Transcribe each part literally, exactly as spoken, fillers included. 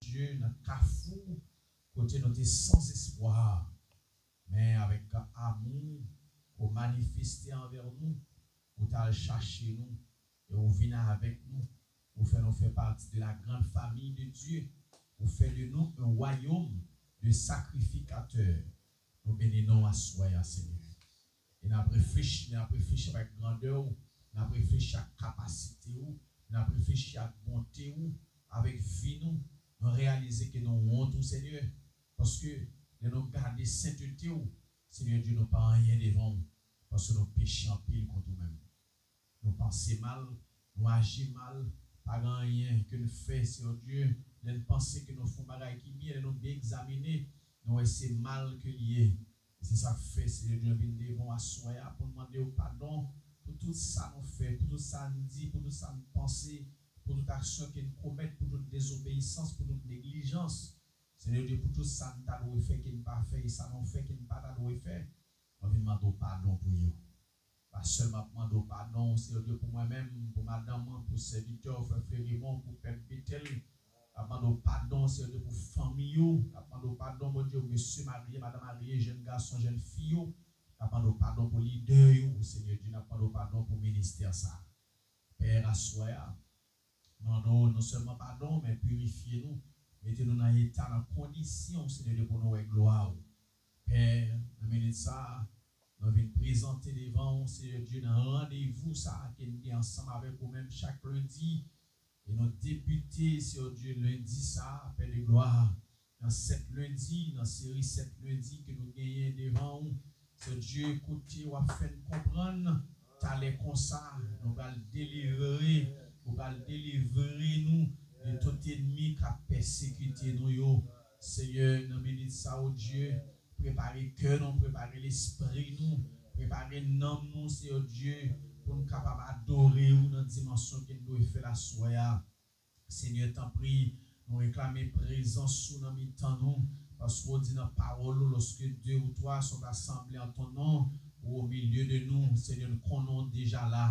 Dye, nan kafou kote nou te san espwa. Men avèk amou ke w manifeste anvè nou, ou t al chache nou e ou vin avèk nou. Ou fè nou fè pati de la grande famille de Dieu. Ou fè de nou un royaume de sacrificateurs. Nou beni non w aswè a, Senyè. E n ap reflechi, n ap reflechi avèk grandè w, n ap reflechi ak kapasite w, n ap reflechi ak bonte w avèk vi nou. Nou reyalize ke nou wont ou, Senyè, paske lè nou gade sentete w, Senyè Dye, nou pa anyen devan w, paske nou peche anpil kont ou menm. Nou panse mal, nou aji mal, pa gen anyen ke n fè, Senyè Dye, lè n panse ke nou fè yon bagay ki byen, lè nou byen egzamine, nou wè se mal ke l ye. E se sa k fè, Senyè Dye, nou vin devan w aswè a pou n mande w padon pou tout sa nou fè, pou tout sa n di, pou tout sa n panse, pou tout aksyon ke n komèt, pou tout dezobeyisans, pou tout neglijans. Senyè Dye, pou tout sa n ta dwe fè ke n pa fè, e sa nou fè ke n pa ta dwe fè, mwen vin mande w padon pou yo. Pa sèlman ap mande w padon, Senyè Dye, pou mwen menm, pou madanm mwen, pou sèvitè w, frè Flerimon, pou pèp Betèl. N ap mande w padon, Senyè Dye, pou fanmi yo. N ap mande w padon, Bondye, mesye marye, madanm marye, jèn gason, jèn fi yo. N ap mande w padon pou lidè yo, Senyè Dye. N ap mande w padon pou ministè sa a. Pè, aswè a, mande w non sèlman padon, men pirifye nou. Mete nou nan eta, nan kondisyon, Senyè Dye, pou nou wè glwa w. Pè, nan minit sa a, nou vin prezante devan w, Senyè Dye, nan randevou sa a ke n gen ansanm avèk ou menm chak lendi. E nou debite, Senyè Dye, lendi sa a, Pè de glwa, nan sèt lendi, nan seri sèt lendi ke nou genyen devan w, Senyè Dye, kote w ap fè n konprann, talè konsa, nou pral delivre, nou pral delivre nou de tout ènmi k ap pèsekite nou yo. Senyè, nan minit sa, o Dye, prepare kè nou, prepare lespri nou, prepare nanm nou, Senyè Dye, pou n kapab adore w nan dimansyon ke n dwe fè l aswè a. Senyè, tanpri, nou reklame prezans ou nan mitan nou, paske w di nan pawòl ou, lorsque deux ou trois sont assemblés en ton nom, ou au milieu de nous, Senyè, nou konnen w deja la.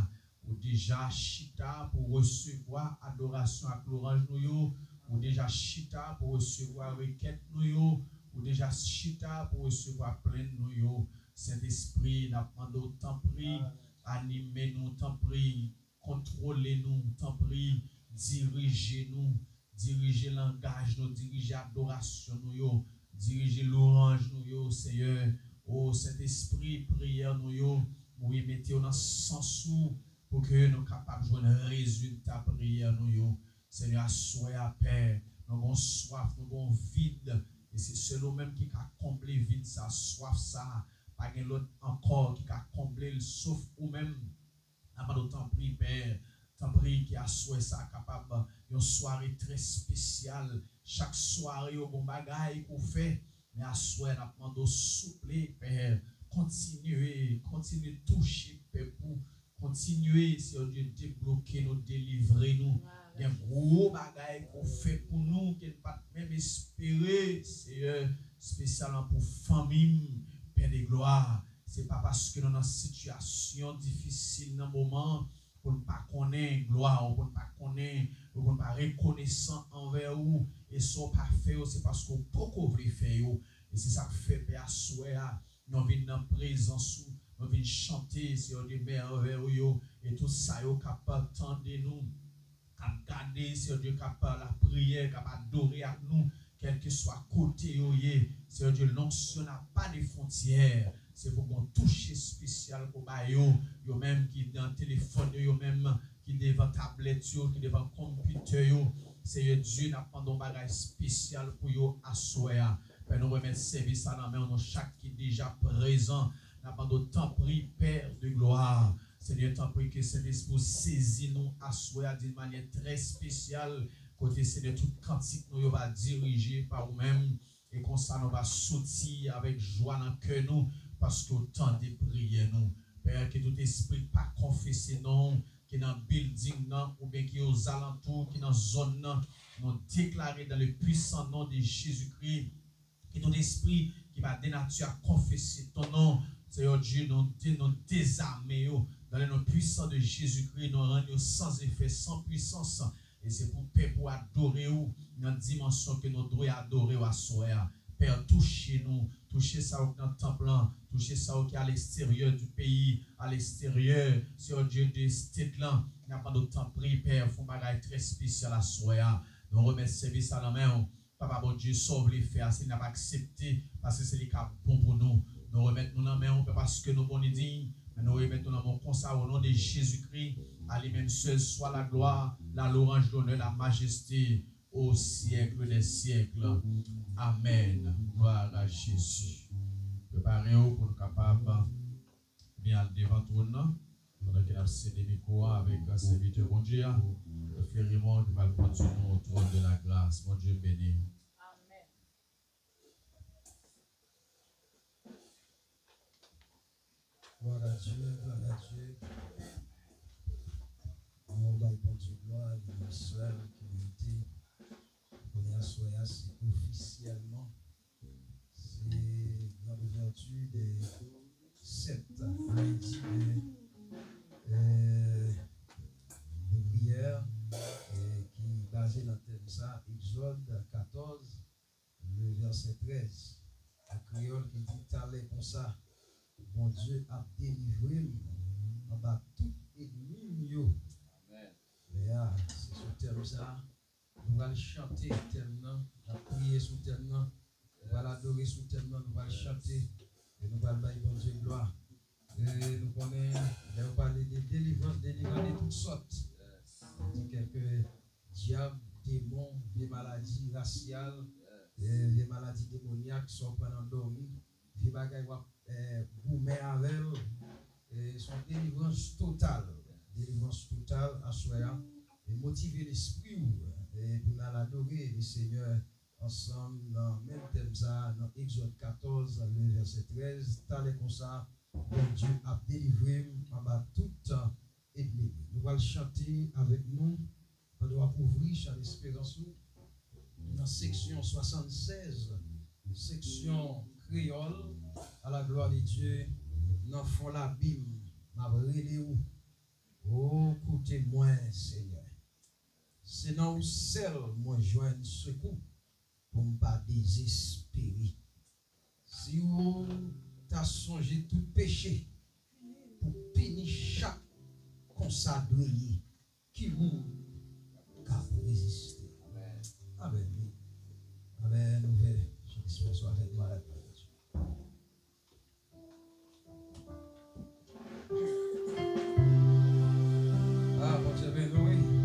Ou deja chita pou resevwa adorasyon ak lwanj nou yo. Ou deja chita pou resevwa rekèt nou yo. Ou deja chita pou resevwa plenn nou yo. Sentespri, n ap mande w, tanpri, anime nou, tanpri, kontwole nou, tanpri, dirije nou, dirije langaj nou, dirije adorasyon nou yo, dirije lwanj nou yo, Senyè. O Sentespri, priyè nou yo, wi, mete yo nan sans ou pou ke nou kapab jwenn rezilta priyè nou yo. Senyè, aswè a, Pè, nou gon swaf, nou gon vid, e se sèl ou menm ki ka konble vid sa, swaf sa. Pa gen lòt ankò ki ka konble l, sof ou menm. N ap mande w, tanpri, Pè, tanpri, ke aswè sa a kapab yon sware trè espesyal. Chak sware, yo gon bagay pou w fè, men aswè, n ap mande w, souple, Pè, kontinye, kontinye touche pèp ou, kontinye, Senyè Dye, debloke nou, delivre nou. Gen gwo bagay pou w fè pou nou ke n pa t menm espere, Senyè, espesyalman pou fanmi m, Pè de glwa. Se pa paske nou nan sitiyasyon difisil nan moman an pou n pa konnen glwa w, pou n pa konnen, pou n pa rekonesan anvè ou. E sa w pa fè yo, se paske w poko vle fè yo. E se sa k fè, Pè, aswè a, nou vin nan prezans ou, nou vin chante, Senyè Dye, mèvèy ou yo, e tout sa yo k ap tande nou, k ap gade, Senyè Dye, k ap lapriyè, k ap adore ak nou, kèlkeswa kote yo ye, Senyè Dye, l'onction n'a pas de frontières. Se pou gon touche espesyal pou ba yo, yo menm ki nan telefòn yo, yo menm ki devan tablèt yo, ki devan konpitè yo. Senyè Dye, n ap mande yon bagay espesyal pou yo aswè a. Pè, nou remèt sèvis sa nan men w, nou chak ki deja prezan. N ap mande w, tanpri, Pè de glwa. Senyè, tanpri ke Sentespri w sezi nou aswè a d'une manière très spéciale, kote, Senyè, tout kantik nou yo va dirije pa ou menm. E konsa, nou va soti avèk jwa nan kè nou, paske w tande priyè nou. Pè, ke tout espri k pa konfese non w, ki nan bilding nan, oubyen ki ozalantou, ki nan zòn nan, nou deklare dans le puissant nom de Jésus-Christ, ke tout espri ki pa denatire a konfese ton non, Senyè Dye, nou de-, nou dezame yo. Dans le nom puissant de Jésus-Christ, nou rann yo san efè, san pwisans. E se pou pèp ou adore w nan dimansyon ke nou dwe adore w aswè a. Pè, touche nou, touche sa yo ki nan tanp lan, touche sa yo ki a l'extérieur du pays, a l'extérieur, Seyè Dye, de state lan. N ap mande w, tanpri, Pè, fè yon bagay trè espesyal aswè a. Nou remèt sèvis sa nan men w. Papa Bondye, sa w vle fè a, se li n ap aksepte, paske se li k ap bon pou nou. Nou remèt nou nan men w, pa paske nou bon ni diy, men nou remèt nou nan men w konsa, o non de Jezikri, a li menm sèl swa la glwa, la louanj, lonè, la majeste, au siècle des siècles. Amèn. Glwa a Jezi. Prepare w pou nou kapab vin al devan twòn nan, pandan ke n ap sede mikwo a avèk sèvitè Bondye a, Frè Raymond, ki pral kondui nou au trône de la grâce. Bondye beni w. Amèn. Gloire à Dieu, gloire à Dieu. Nou bay Bondye glwa, li menm sèl ki merite. Kounye a, aswè a, se ofisyèlman, se grande ouverture des sept lundis de, euh, de prière, euh, ki baze nan tèm sa, Egzòd katòz, le verset treize, an kreyòl ki di, talè konsa, Bondye ap delivre m anba tout ènmi m yo. Amèn. Lè a, se sou tèm sa, nou pral chante tèm nan, n ap priye sou tèm nan, nou pral adore sou tèm nan, nou pral chante, e nou pral bay Bondye glwa. E nou konnen, lè yo pale de delivrans, delivrans de tout sòt. Di kèk dyab, demon, vye maladi rasyal, e vye maladi demonyak, sa w pran nan dòmi, vye bagay w ap, e, goumen avè l, e, se yon delivrans total, delivrans total aswè a, e motive lespri w, e pou n al adore le Senyè ansanm nan menm tèm sa a, nan Egzòd katòz, le vèsè trèz, talè konsa, Bondye ap delivre m anba tout ènmi m. Nou pral chante avèk nou, pandan w ap ouvri chan esperans ou, nan seksyon swasannsèz, seksyon kreyòl, à la gloire de Dieu, nan fon labim, m ap rele ou. O, koute mwen, Senyè. Se nan ou sèl mwen jwenn sekou pou m pa dezespere. Si ou ta sonje tout peche pou pini chak konsa dwe ye, ki moun k ap reziste? Amèn. Amèn. Ouvè chan esperans ou avèk nou. Ah, Bondye beni w, wi.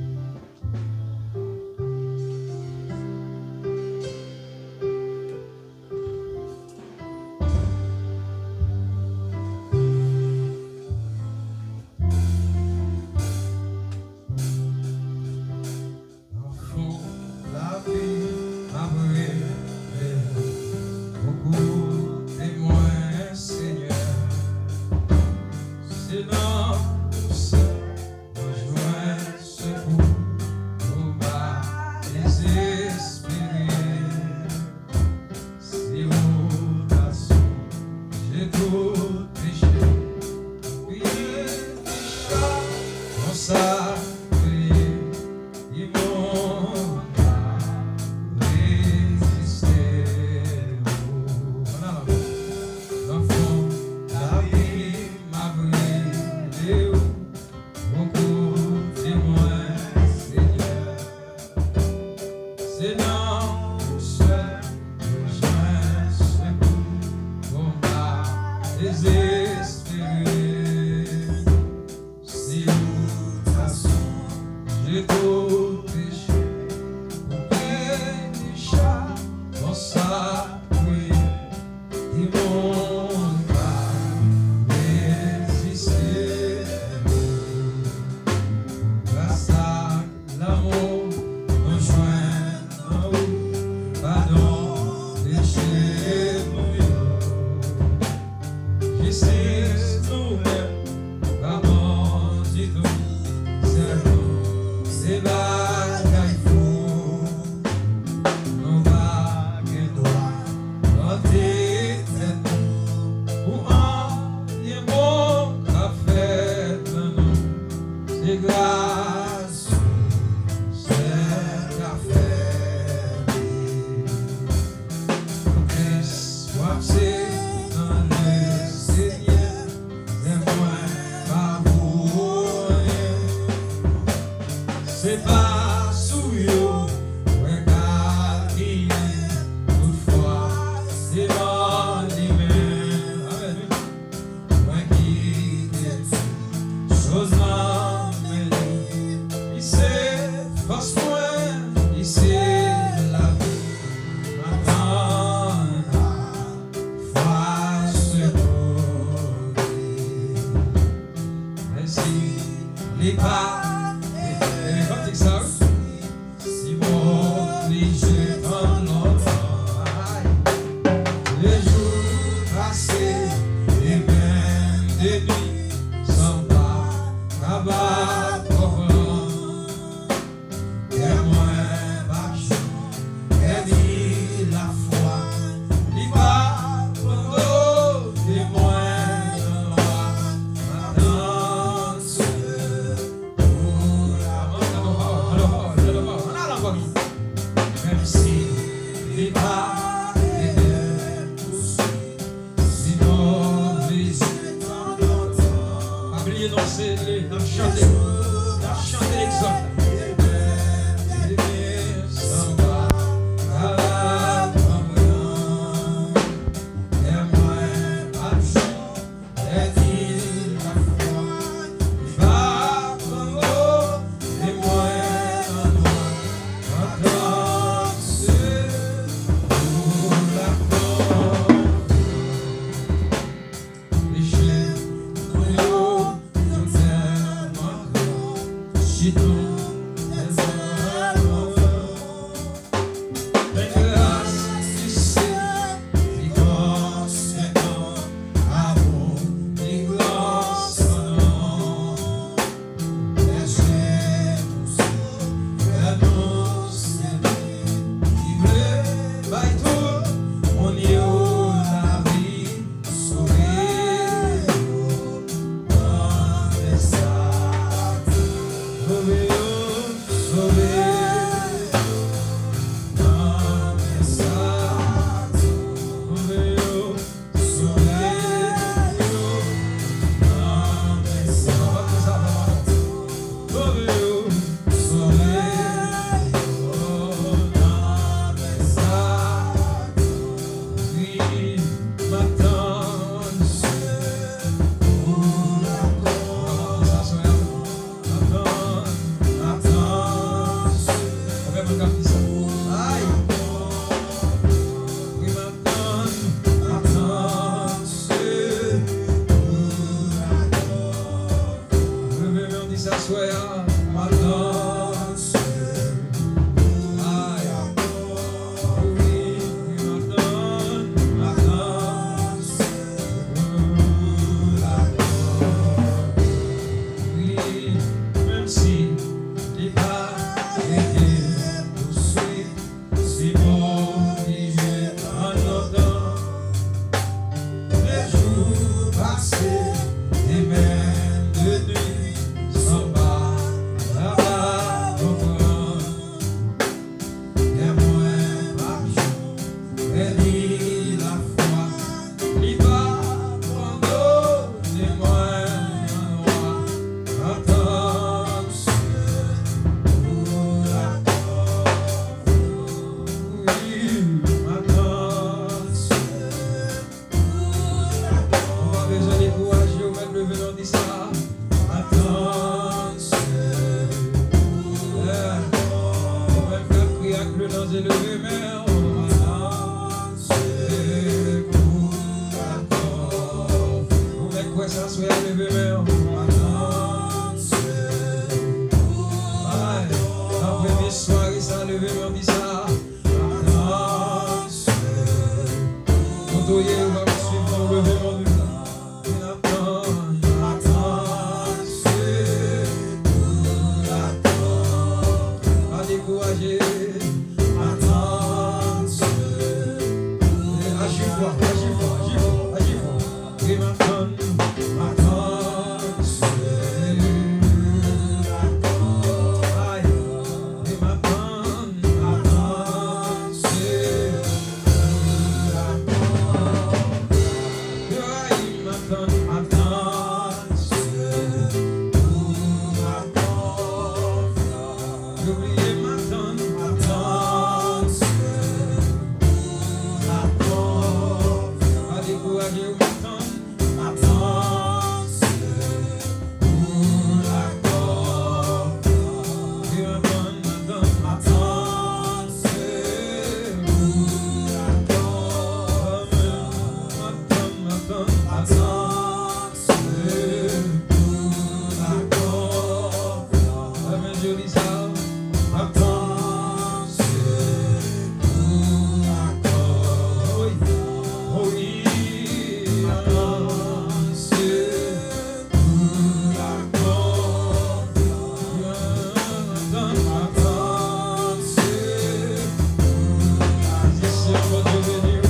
Bondye beni w.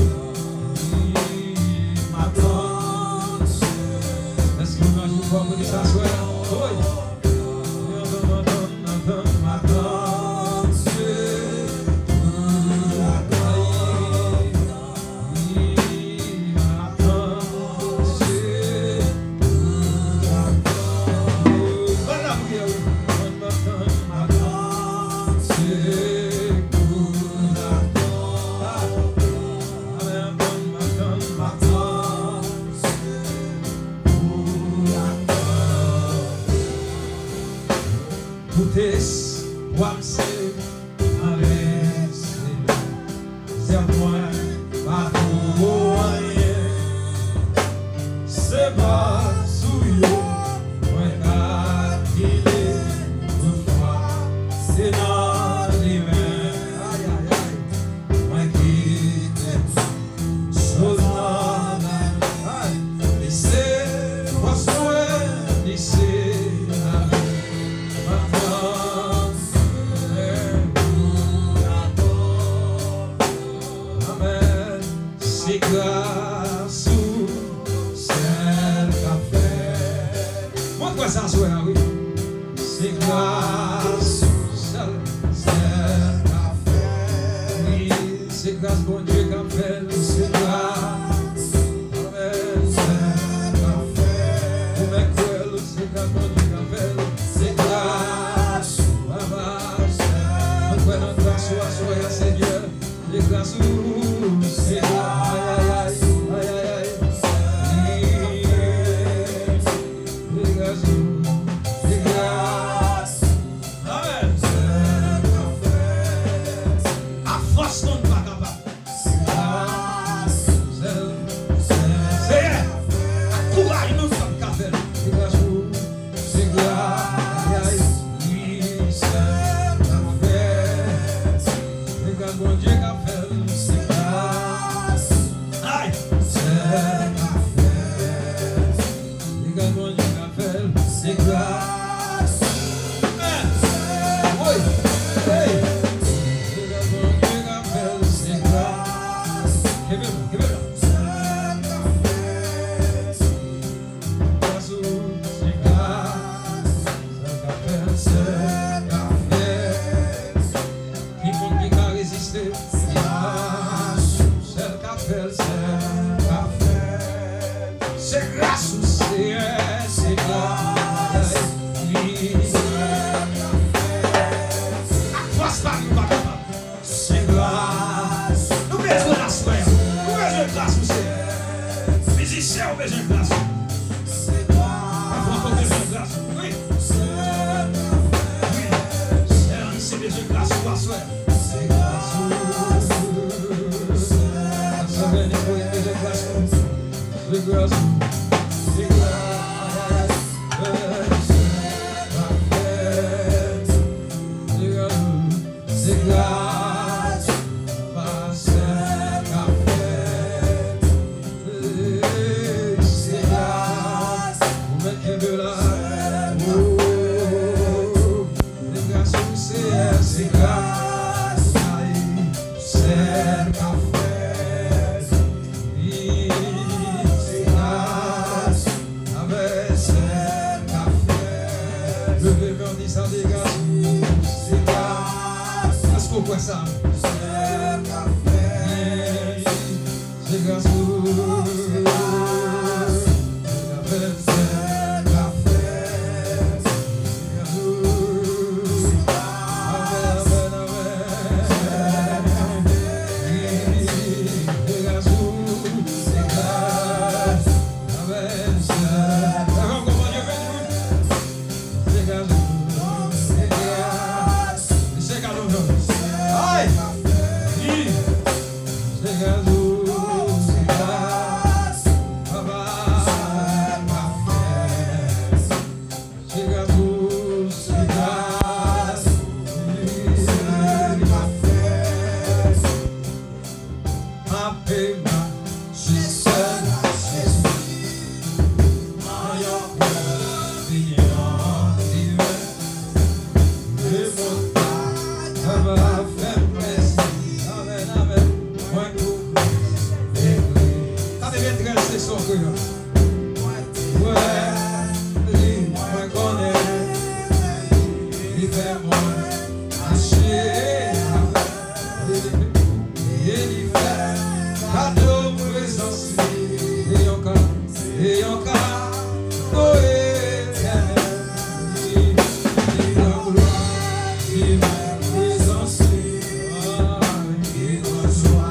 Wi, matant. Èske w nan jou fò pou li sa swè a? Wi. Matant, matant, matant, matant. Koute, w ap se Alèz, Senyè. Zèv mwen pa vo anyen. Se pa sou yo mwen ka kile. Toutfwa, se nan li menm. Ay, ay, ay. Mwen kite tout choz nan men l. Li se fòs mwen, li se lavi. Amèn. Se gras ou sèl k ap fè. Mwen kwè sa aswè a, wi. Se gras ou sèl, sèl k ap fè. Wi, se gras Bondye k ap fè l. Se gras. Amèn. Sèl k ap fè. Ou mèt kwè l, se gras Bondye k ap fè l. Se gras ou, papa. Mwen kwè nan gras ou aswè a, Senyè. Se gras ou, se gras, ay, ay, ay, ay, ay, ay. Se gras ou, se gras. Amèn. Ak fòs nou pa kapab. Sèl, sèl, Seyè, ak kouraj nou sèl ka fè l. Se gras ou, se gras, ay, ay, wi, sèl ka fè. Se gras Bondye ka fè l. Se gras, ay, sèl ka fè. Se gras Bondye ka fè l. Se gras. Amèn. Woy. Hey. Se gras Bondye ka fè l. Se gras. Kenbe la, kenbe la. Gras ou, se gras. Sèl ka fè l, sèl ka fè l. Ki moun ki ka reziste? Se gras ou, sèl ka fè l, sèl ka fè l. Se gras ou, Seyè, se gras li. Ak fòs pa nou pa kapab. Se gras. Nou bezwen l aswè a. Nou bezwen gras ou, Seyè. Mizisyen, ou bezwen gras ou. Pafwa, ou bezwen gras ou. Wi. Wi. Seyè, misye bezwen gras ou aswè a. Se gras ou. Sa vle di pou li bezwen gras ou. Se gras ou. Se gras. Se gras ou. Se gras, pa sèl k ap fè. Se gras, ou mèt kenbe la. Oh, se gras ou, Seyè, se gras, ay, sèl k ap fè. Wi, se gras. Avè sèl k ap fè. Leve men w, di sa, se gras ou, se gras. Èske w kwè sa? Sèl k ap fè. Se gras ou, se gras. Avè sèl k ap fè. Se gras ou. Amèn, amèn, amèn. Wi, se gras ou, se gras. Amèn. Leve ankò, Bondye beni w. Se gras ou, se gras. Se gras ou, Bondye. Ay! Wi. Se gras ou, se gras. Papa. Se gras ou, se gras. Wi. Ape mache sèl Jezi, nan yon pwovizyonn diven. Lemonn pa kapab fè m plezi. Amèn, amèn. Mwen Mwen wè li, mwen konnen li fè mwen mache avè li. E li fè kado prezans li. E yon ka, e yon kado etènèl. Li, li nan glwa, li nan prezans li. Ki gran jwa,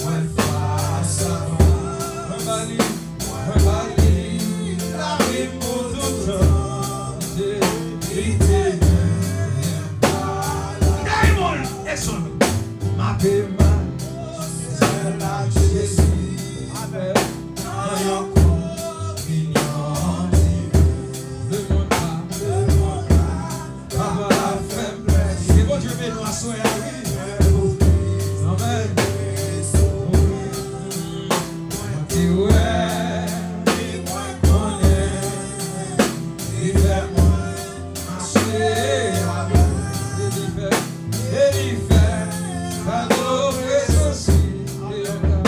mwen fas a fas. Mwen ba li, mwen ba li lavi m pou tout tan. Li te genyen pa la. Diamond, Exxon. M ape mache sou zèl ak Jezi. Nan yon kominyon divin. Lemonn pa, lemonn pa kapab fè m plèzi. Ke Bondye beni w aswè a, wi. Amèn. Mwen te wè li, mwen konnen li fè mwen mache avè li. E li fè, e li fè kado prezans li. Se yon ka,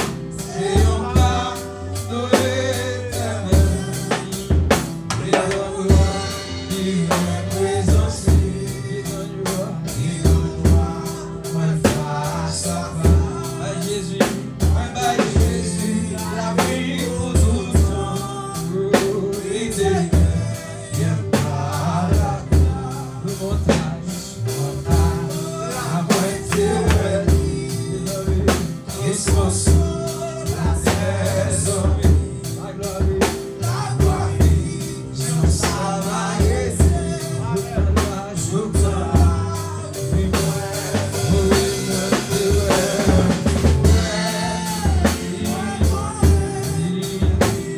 se yon ka. Adore Letènèl. Li nan glwa, li nan prezans li. Li nan glwa, li nan glwa. Mwen fas a fas. Bay Jezi, mwen bay Jezi lavi pou tout tan. Li te genyen pa la glwa. Montagne, montagne, la mwen te wè li. Espas sou latè, zanmi. Laglwa, jan sa va rete. Jouk tan la, wi, mwen, wi, mwen te wè.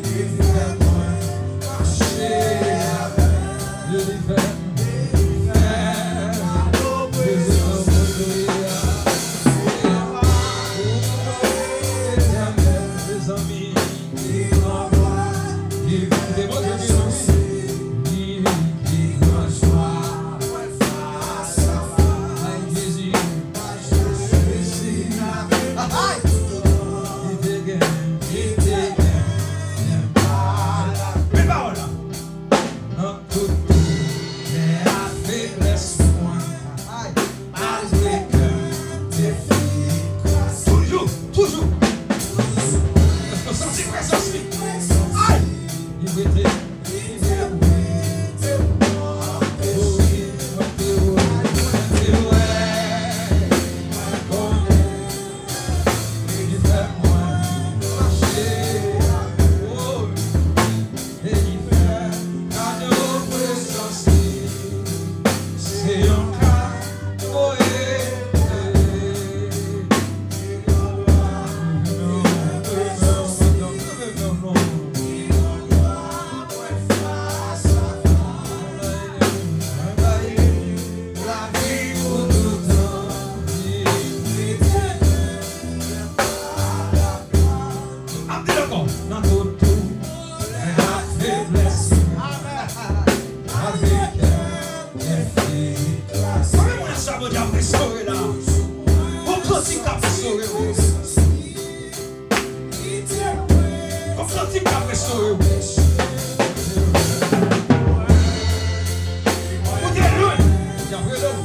Li fè mwen mache avè li. Li fè Men pawòl la. Nan tout doulè ak feblès mwen, ay, malgre kè m te fin kraze. Toujou, toujou. Èske w santi prezans li? Ay! Li rete, li rete. Oh, wi, mwen te wè, mwen te wè, mwen konnen. Li fè mwen mache avè li. E li fè kado prezans li. Se yon kado etènèl. Lavi pou tout tan. Ap di l ankò. Nan tout doulè ak feblès. Avèk kè efikas. Konbyen moun sa Bondye ap restore la? Yon kantik k ap restore w. Yon kantik k ap restore w. Ou te lwen, y ap rele w.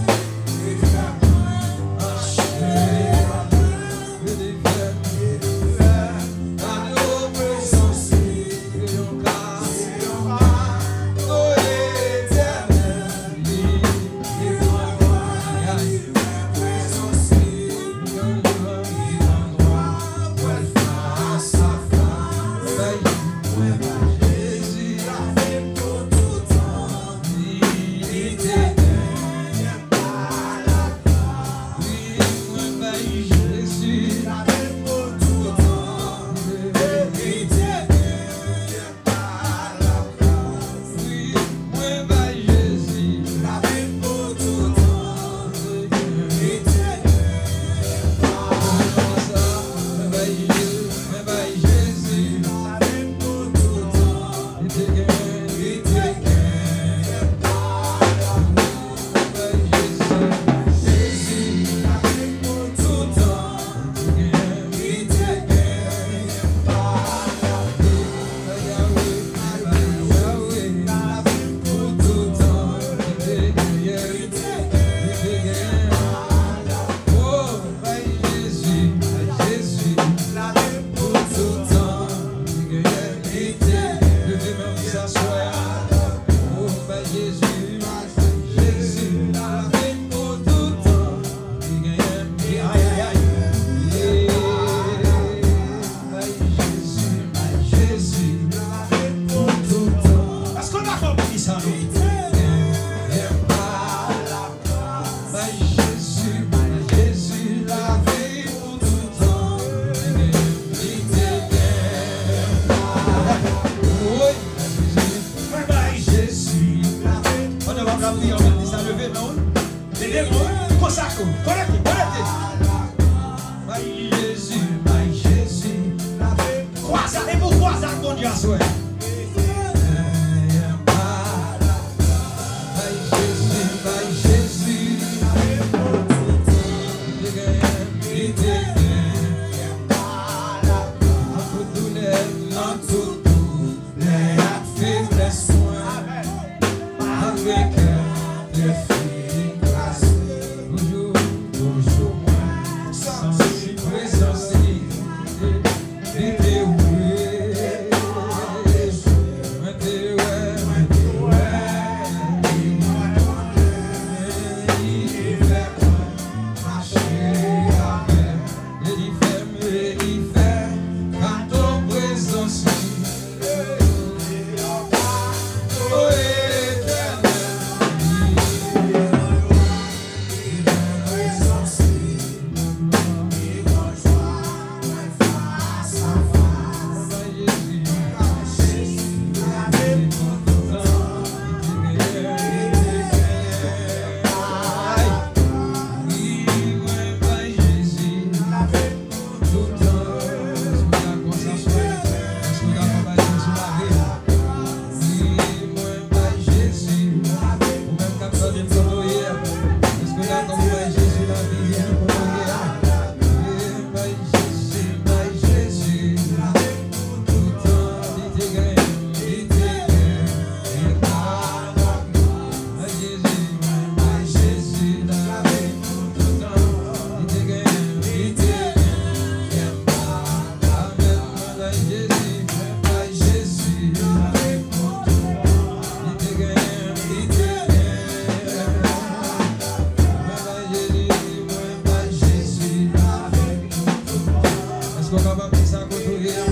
Ou kapab di sa kote w ye a.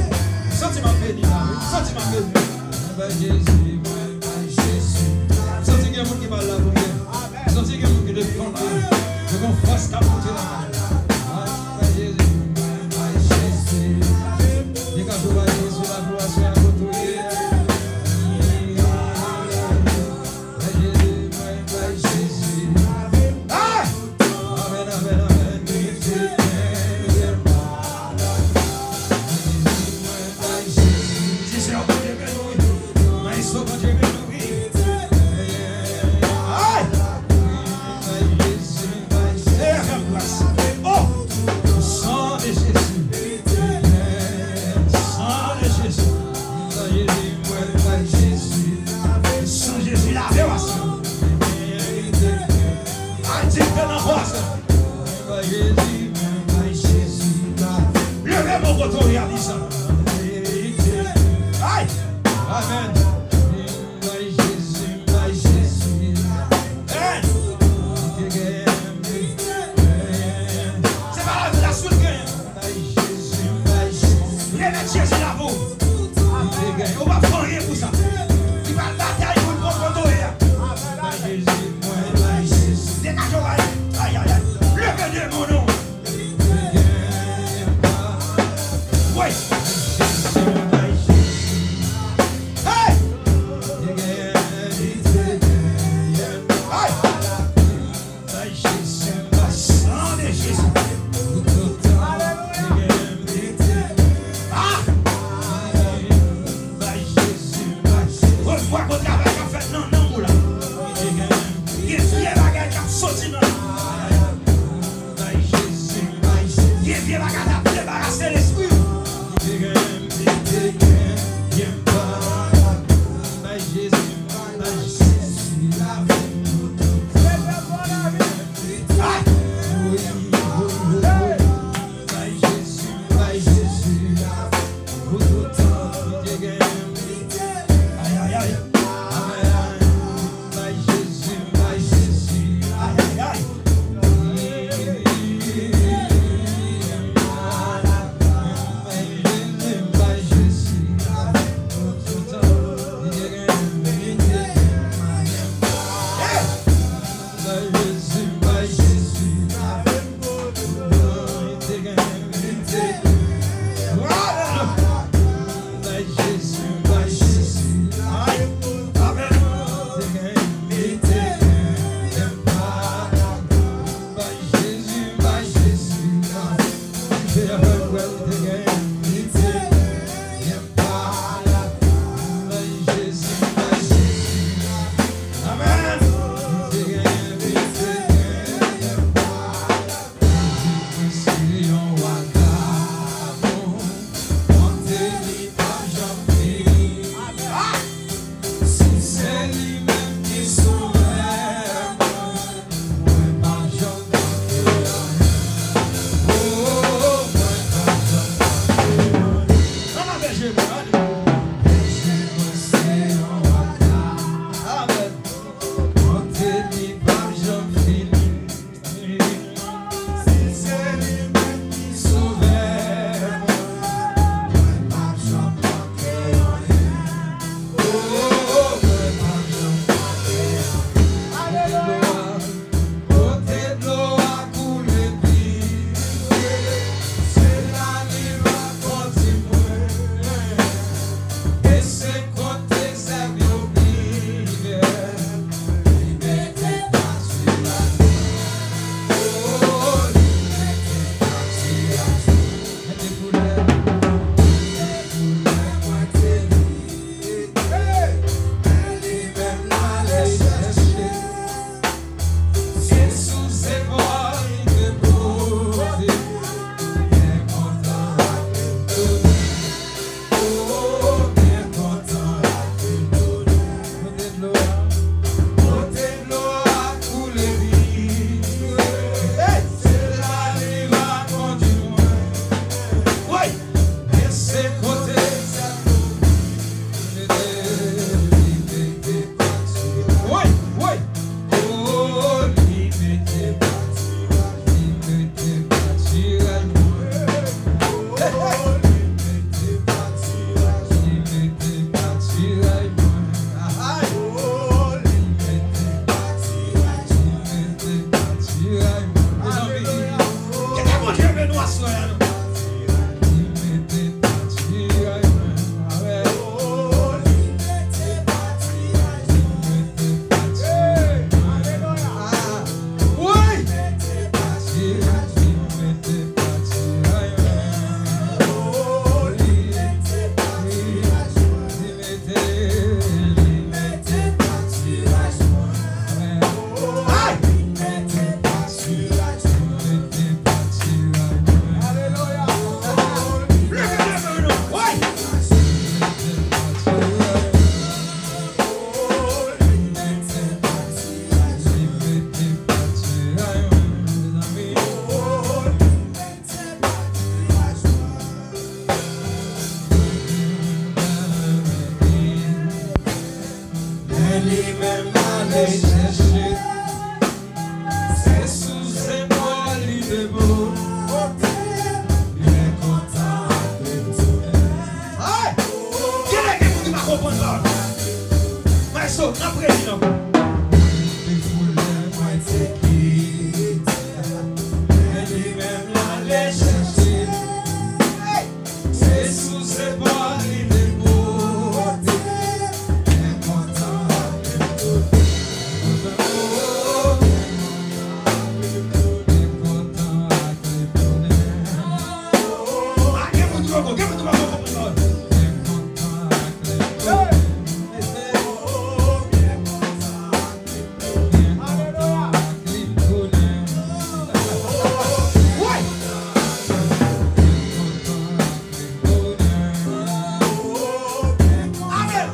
Santi m ap beni la, wi. Santi m ap beni. Mwen bay Jezi, mwen bay Jezi. Santi gen moun ki pral lapriyè. Santi gen moun ki defann la. Yo gen fòs k ap monte la. Mwen bay Jezi, mwen bay Jezi. Li ka tou bay Jezi lapriyè a kote w ye a. Bay Jezi, bay, bay Jezi. Hey! Amèn, amèn, amèn. Bay Jezi, bay Jezi. Di, Senyè, Bondye beni w. Maestro, Bondye beni w, wi. Hey! Bay Jezi, bay Jezi. Fè m gras. Oh! San de Jezi. San de Jezi. San Jezi, mwen bay Jezi. San Jezi lave w aswè. Adikte nan pòz. Bay Jezi, bay Jezi. Leve men w kote w ye a, di sa. Ay! Amèn. Bay Jezi, bay Jezi. Hey! Se pa lavi la sou l genyen. Bay Jezi, bay Jezi. Remèt Jezi la pou ou. Ou p ap fè anyen pou sa. Li pral batay pou l pran kote w ye a. Bay Jezi, mwen bay Jezi. Degaje w, bay. Ay, ay, ay. Leve demon non. Wi. Jezi, bay Jezi. Gen moun ki pa konprann pawòl. Hey! Alelouya! Wi! Amen!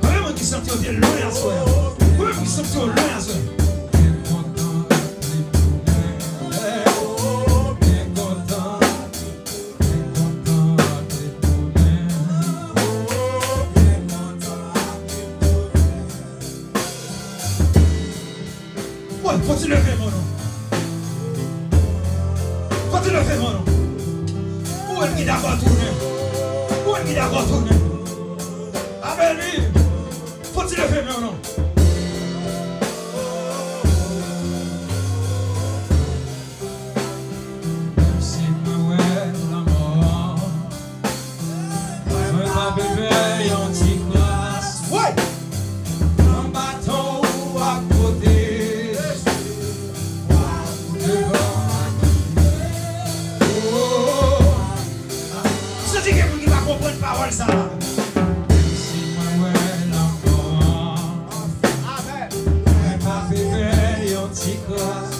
Konbyen moun ki santi yo te lwen aswè a? Konbyen moun ki santi yo lwen aswè a? Wi, fò ti leve men w non. Fò ti leve men w non. Ou menm ki dakò tounen. Ou menm ki dakò tounen. Amen wi. Fò ti leve men w non. Menm si mwen wè lanmò, mwen pa pe pè yon ti kras. Wi! Anba tan w ap pote, wa ou devan m ap gide. Oh! Ou santi gen moun ki pa konprann pawòl sa a? Menm si mwen wè lanmò, mwen pa pe pè yon ti kras.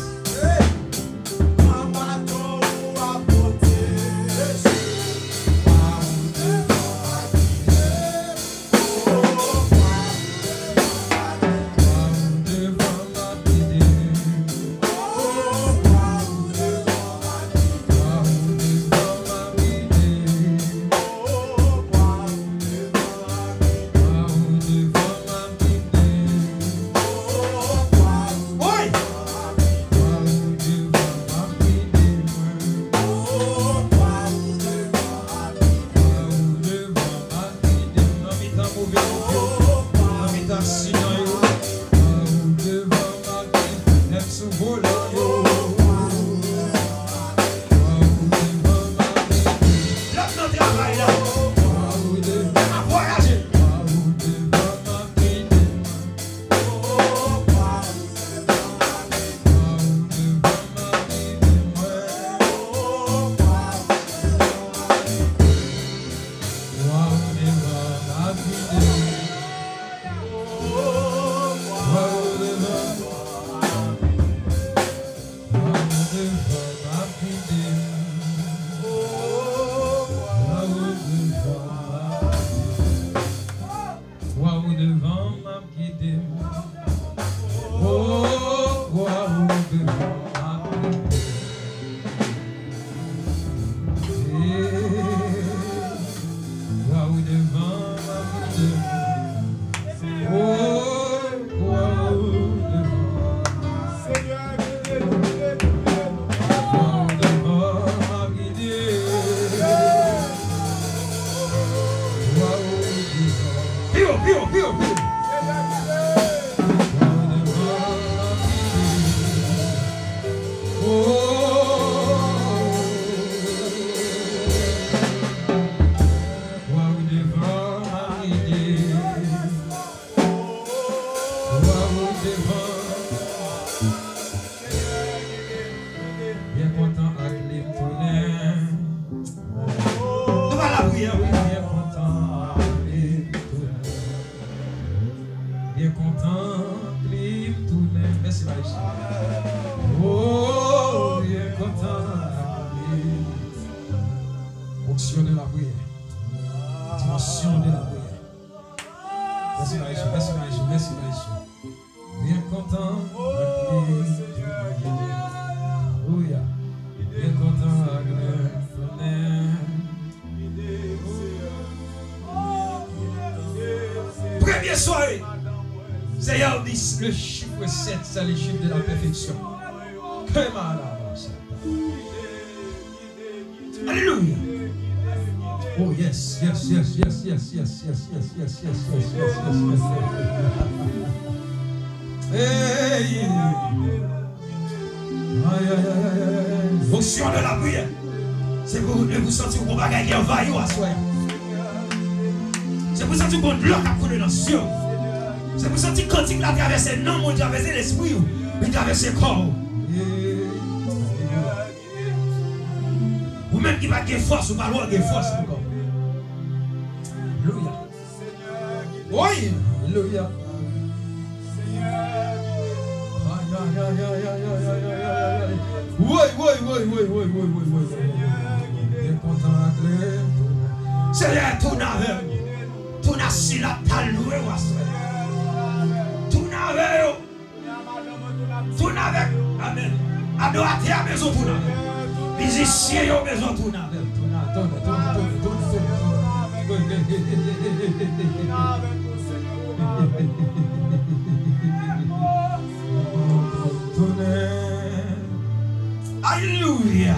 Wi! Nan mitan move yo, nan mitan aksidan yo, nèg sou volan yo. Lòt nan travay la, nèg ap vwayaje. Wa ou devan m ap gide m. O, wa ou devan m ap gide m. Wa ou devan m ap gide m. O, wa ou devan m ap gide m. Senyè, gide nou, gide nou, gide nou. Wa ou devan m ap gide m. Wa ou devan m. Pi wo, pi wo, pi wo, pi wo. Byen kontan ak li m tounen. Nou ba l lapriyè, wi. Byen kontan ak li m tounen. Byen kontan ak li m tounen. Mèsi, Maestro. Oh, byen kontan ak li m tounen. Onction de la prière. Dimension de la prière. Mèsi, Maestro. Mèsi, Maestro. Mèsi, Maestro. Byen kontan ak li tounen. Alelouya. Byen kontan ak li tounen. Premye sware, Seyè a di, le chiffre sept, c'est le chiffre de la perfection. Ke malaba sata. Alelouya. Oh yes, yes, yes, yes, yes, yes, yes, yes, yes, yes, yes, yes, yes, yes, yes, yes, yes. Hey! Ay, ay, ay, ay, ay, ay. Onction de la prière. Se pou, se pou santi yon bagay ki anvayi w aswè. Se pou santi yon dlo k ap koule nan zye w. Se pou santi kantik la travèse nanm ou, li travèse lespri w, li travèse kò w. Ou menm ki pa t gen fòs, ou pa lwen gen fòs ankò. Alelouya. Woy, alelouya. Ay, ay, ay, ay. Woy, woy, woy. Byen kontan ak li. Senyè, tounen avè m. Tounen ak sila k ta lwe w aswè. Tounen avè yo. Tounen avèk, amèn. Adoratè a bezwen tounen avèk. Mizisyen yo bezwen tounen avèk. Tounen, tounen, tounen, tounen, tounen, tounen, tounen. Tounen. Alelouya.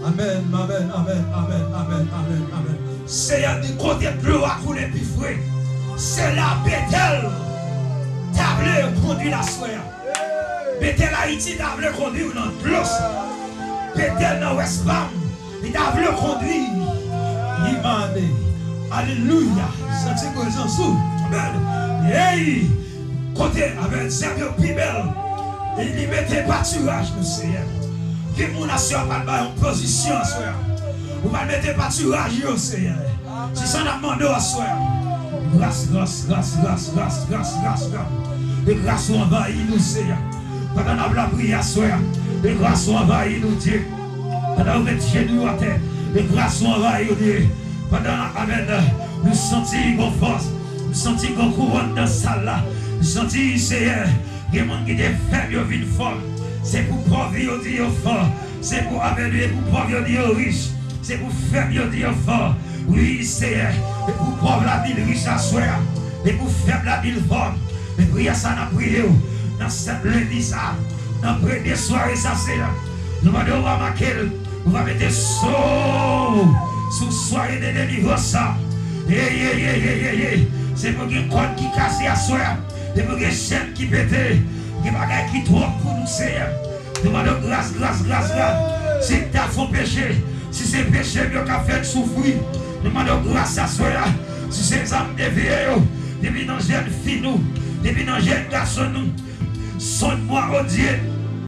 Amèn, amèn, amèn, amèn, amèn, amèn, amèn. Seyè di kote dlo a koule pi fre. Se la Betèl ta vle kondwi l aswè a. Betèl Ayiti ta vle kondwi w nan dlo sa. Betèl nan West Palm, li ta vle kondwi. Li mande. Alelouya. Santi prezans ou. Amèn. Hey! Kote avè zèb yo pi bèl. E li mete patiraj nou, Seyè. Gen moun aswè a pral bay yon pozisyon aswè a. Ou pral mete patiraj yo, Seyè. Se sa n ap mande w aswè a. Gras, gras, gras, gras, gras, gras, gras, gras. E gras ou anvayi nou, Seyè. Pandan n ap lapriyè aswè a. E gras ou anvayi nou, Dye. Pandan nou met jenou yo atè. E gras ou anvayi yo, Dye. Pandan, amèn, nou santi gon fòs, nou santi gon kouwòn nan sal la. Nou santi, Seyè, gen moun ki te fèb yo vin fò. Se pou pòv yo di yo fò. Se pou, amèn, e pou pòv yo di yo rich. Se pou fèb yo di yo fò. Wi, Seyè, e pou pòv la vin rich aswè a. E pou fèb la vin fò. E priyè sa n ap priye w nan sèt lendi sa, nan premye sware sa, Seyè. Nou mande w va make l. Ou va mete sou, sou sware de delivrans sa. Ey, ey, ey, ey, ey, ey. Se pou gen kòd ki kase aswè a. Se pou gen chèn ki pete. Gen bagay ki twòp pou nou, Seyè. Nou mande w gras, gras, gras, gras. Si n ta fè w peche, si se peche m yo k ap fè n soufri, nou mande w gras aswè a. Si se zam de vye yo, depi nan jèn fi nou, depi nan jèn gason nou, sonn mwa, o Dye.